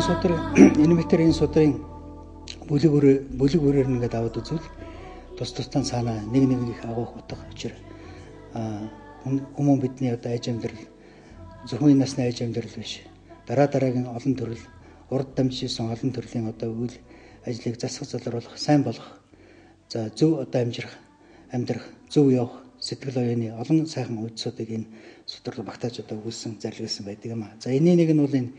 судрын энэ мэтэр энэ судрын бүлэг бүрээр ингээд аваад үзвэл тус тусдаа цаанаа нэг нэг их агуух утга учир хүмүүн бидний одоо аж амьдрал зөвхөн энэ насны аж амьдрал биш. Дараа дараагийн олон төрөл урд дамжижсэн олон төрлийн одоо үйл ажлыг засах залруулах, сайн болгох, за зөв одоо амьдрах, зөв явах сэтгэл оюуны олон сайхан үндсүүдийг энэ судрал багтааж одоо өгүүлсэн, зарлиулсан байдаг юм аа. За энэний нэг нь бол энэ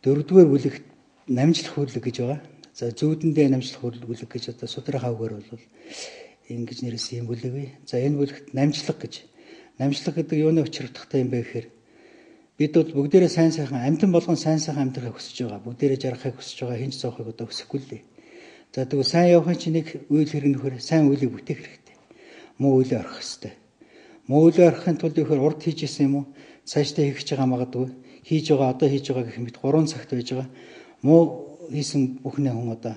дөрөвдүгээр бүлэгт намжлах бүлэг гэж байгаа. За зүүдэндээ намжлах бүлэг гэж одоо судрынхаа үгээр бол ингэж нэрсэн юм бүлэг бий. За энэ бүлэгт намжлах гэж. Намжлах гэдэг юуны учир утгатай юм бэ гэхээр бид бол бүгдээрээ сайн сайхан амьтан болгон сайн сайхан амьдрахыг хүсэж байгаа. Бүгдээрээ жаргахыг хүсэж байгаа. Хинч зовхыг одоо хүсэхгүй л дээ. За тэгвэл сайн явахын чинь нэг үйл хэрэг нөхөр сайн үйлийг бүтээх хэрэгтэй. Муу үйлээ орхих хэрэгтэй. Муу үйлээ орхихын тулд юу гэхээр урд хийж исэн юм уу? Цаашдаа хийх гэж байгаа магадгүй. Хийж байгаа, одоо хийж байгаа гэх мэт 3 цагт байж байгаа. Муу хийсэн бүхний хүн одоо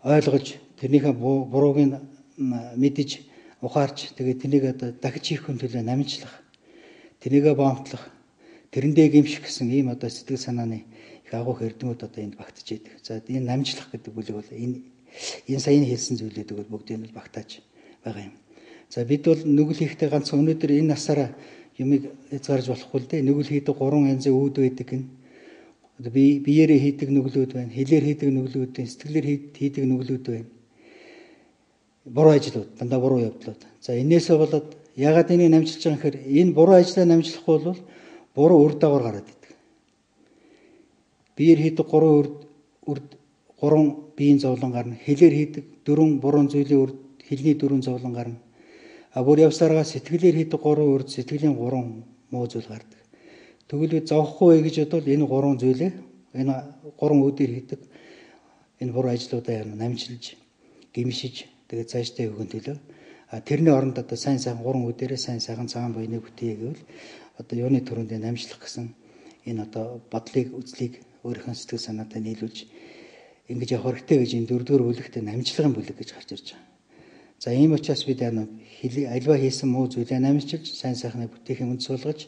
ойлгож тэрнийхээ бурууг нь мэдэж ухаарч тэгээд тэрнийг одоо дахиж хийх хүн төлөө намжлах, тэрийгэ боомтлох, тэрэндээ гимших гэсэн ийм одоо сэтгэл санааны их агуух эрдэмүүд одоо энд багтаж идэг. За энэ намжлах гэдэг бүлэг бол энэ саяны хэлсэн зүйлүүдийг бол бүгдийг нь багтааж байгаа юм. За бид бол нүгэл хийхдээ ганц өнөөдөр энэ насаараа юмыг хязгаарж болохгүй л дээ. Нүгэл хийдэг 3 янзын үүд байдаг гин. Одоо биеэрээ хийдэг нүглүүд байна, хэлээр хийдэг нүглүүд байна, сэтгэлээр хийдэг нүглүүд байна. Буруу ажлууд, дандаа буруу явдлууд. За энээсээ болоод ягаад энийг намжилж байгаа юм гэхээр энэ буруу ажлаа намжлахгүй бол буруу үр дагавар гараад идэг. Биеэр хийдэг 3 үр 3 биеийн зовлон гарна. Хэлээр хийдэг 4 буруу зүйлийн үр хэлний 4 зовлон гарна. А бүр явсараа сэтгэлээр хийдэг 3 үр сэтгэлийн 3 муу зүйл гардаг. Тэгвэл бид зовхгүй гэж бодвол энэ 3 зүйлээ энэ 3 үүдээр хийдэг энэ буруу ажлуудаа намжилж, гимшиж тэгээд цаашдаа өгөн төлөө. А тэрний оронд одоо сайн сайхан 3 үүдээрээ сайн сайхан цагаан буйныг бүтээе гэвэл одоо юуны төрөнд намжлах гэсэн энэ одоо бодлыг, үзлийг өөрийнхөө сэтгэл санаатай нийлүүлж ингэж явах хэрэгтэй гэж энэ дөрөвдүгээр бүлэгт намжлагын бүлэг гэж гарч ирж байгаа. За ийм учраас бид альва хийсэн муу зүйлээ намжилж сайн сайхныг бүтээхийн үндэс болгож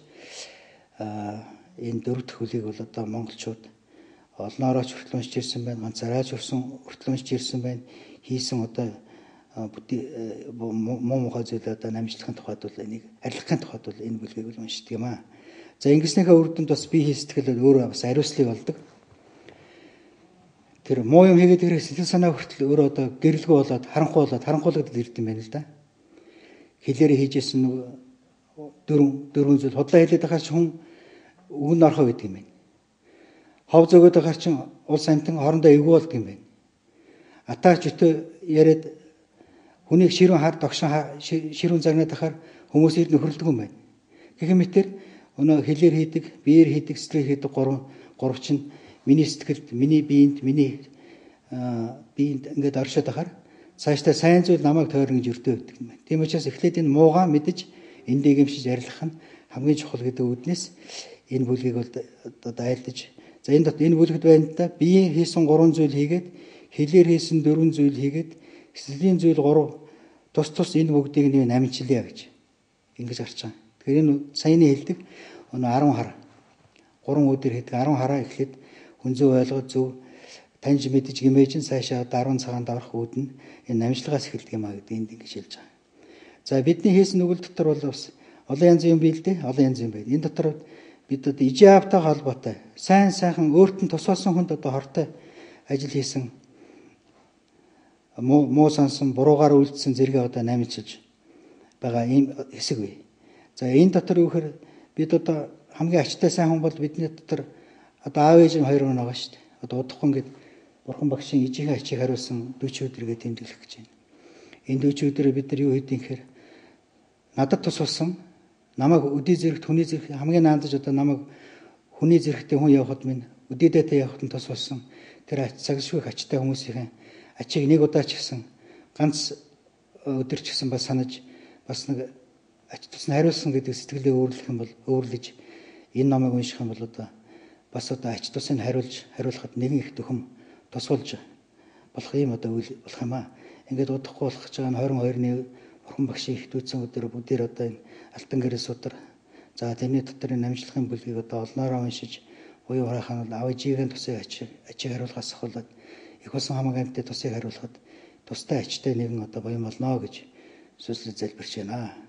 энэ дөрөв дэх бүлгийг бол одоо монголчууд олноороо ч хүртэл уншиж ирсэн байна, ганцаараа ч хүртэл уншиж ирсэн байна. Хийсэн одоо муу мухай зүйлээ одоо намжлахын тухайд бол энийг арилгахын тухайд бол энэ бүлгийг бол уншдаг юм аа. За ингэснийхээ үр дүнд бас бие хийстгэл өөрөө бас ариуслыг олдог. Тэр муу юм хийгээд ирэх сэтгэл санаа хүртэл өөрөө одоо гэрэлгүй болоод харанхуй болоод харанхуулагдаад ирд юм байна л да. Хэлээрээ хийжсэн дөрвөн зүйл худлаа хэлээд байхаар ч хүн үгэн орхоо гэдэг юм байна. Хов зөгөөд байхаар чинь улс амтан хоорондоо эвгүй болдог юм байна. Атаарч өтөө яриад хүнийг ширүүн хар догшин ширүүн загнаад байхаар хүмүүс ирд нөхөрлөдөг юм байна. Гэх мэтэр өнөө хэлээр хийдэг, биеэр хийдэг, сэтгэлээр хийдэг гурав чинь миний сэтгэлд, миний биеинд, миний биеинд ингээд оршоод байхаар цаашдаа сайн зүйл намайг тойрно гэж өртөө өгдөг юм байна. Тийм учраас эхлээд энэ муугаа мэдэж эндээ гэмшиж арилгах нь хамгийн чухал гэдэг үүднээс энэ бүлгийг бол одоо айлдаж за энэ дот энэ бүлэгт байна да биеийн хийсэн 3 зүйл хийгээд хэлээр хийсэн 4 зүйл хийгээд сэтгэлийн зүйл 3 тус тус энэ бүгдийг нэг намжилъя гэж ингэж гарч байгаа. Тэгэхээр энэ саяны хэлдэг өнөө 10 хар 3 өдөр хийдэг 10 хараа эхлээд хүн зөв ойлгож зөв таньж мэдэж гимээж нь цаашаа одоо 10 цагаан даврах үүд нь энэ намжлагаас эхэлдэг юм а гэдэг энд ингэж хэлж байгаа. За бидний хийсэн нүгэл дотор бол бас олон янзын юм бий л дээ, олон янзын юм байна. Энэ дотор бид одоо ижээ аавтай холбоотой сайн сайхан өөрт нь тусаасан хүнд одоо хортой ажил хийсэн муу сансан буруугаар үйлдсэн зэрэгээ одоо намжилж байгаа ийм хэсэг бий. За энэ дотор юу гэхээр бид одоо хамгийн ачтай сайн хүн бол бидний дотор одоо аав ээж нь хоёр хүн байгаа шүү дээ. Одоо удахгүй ингээд бурхан багшийн ижийнхээ ачийг хариулсан 40 өдрийгээ тэмдэглэх гэж байна. Энэ 40 өдрөө бид нар юу хийдэг гэхээр надад тус болсон намайг өдий зэрэгт хүний зэрэг хамгийн наандаж одоо намайг хүний зэрэгтэй хүн явахад минь өдийдээтэй явахад нь тус болсон тэр цагшгүй ачтай хүмүүсийн ачийг нэг удаа ч гэсэн ганц өдөр ч гэсэн бас санаж бас нэг ач тус нь хариулсан гэдэг сэтгэлээ өөрлөх юм бол өөрлөж энэ номыг унших юм бол одоо бас одоо ач тусыг хариулахад нэгэн их төхөм тусгуулж болох юм одоо үйл болох юм аа. Ингээд удахгүй болох гэж байгаа нь 22-ны бурхан багшийн их дүүцэн өдөр бүгдээр одоо энэ алтан гэрэл судар за тэрний дотор энэ намжлахын бүлгийг одоо олноороо уншиж Оюун хураах нь бол авижигийн тусыг ачийг хариулахаас ахуулаад их болсон хамаг амьтад тусыг хариулахад тустай ачтай нэгэн одоо буян болно гэж сүнслэг залбирч байна.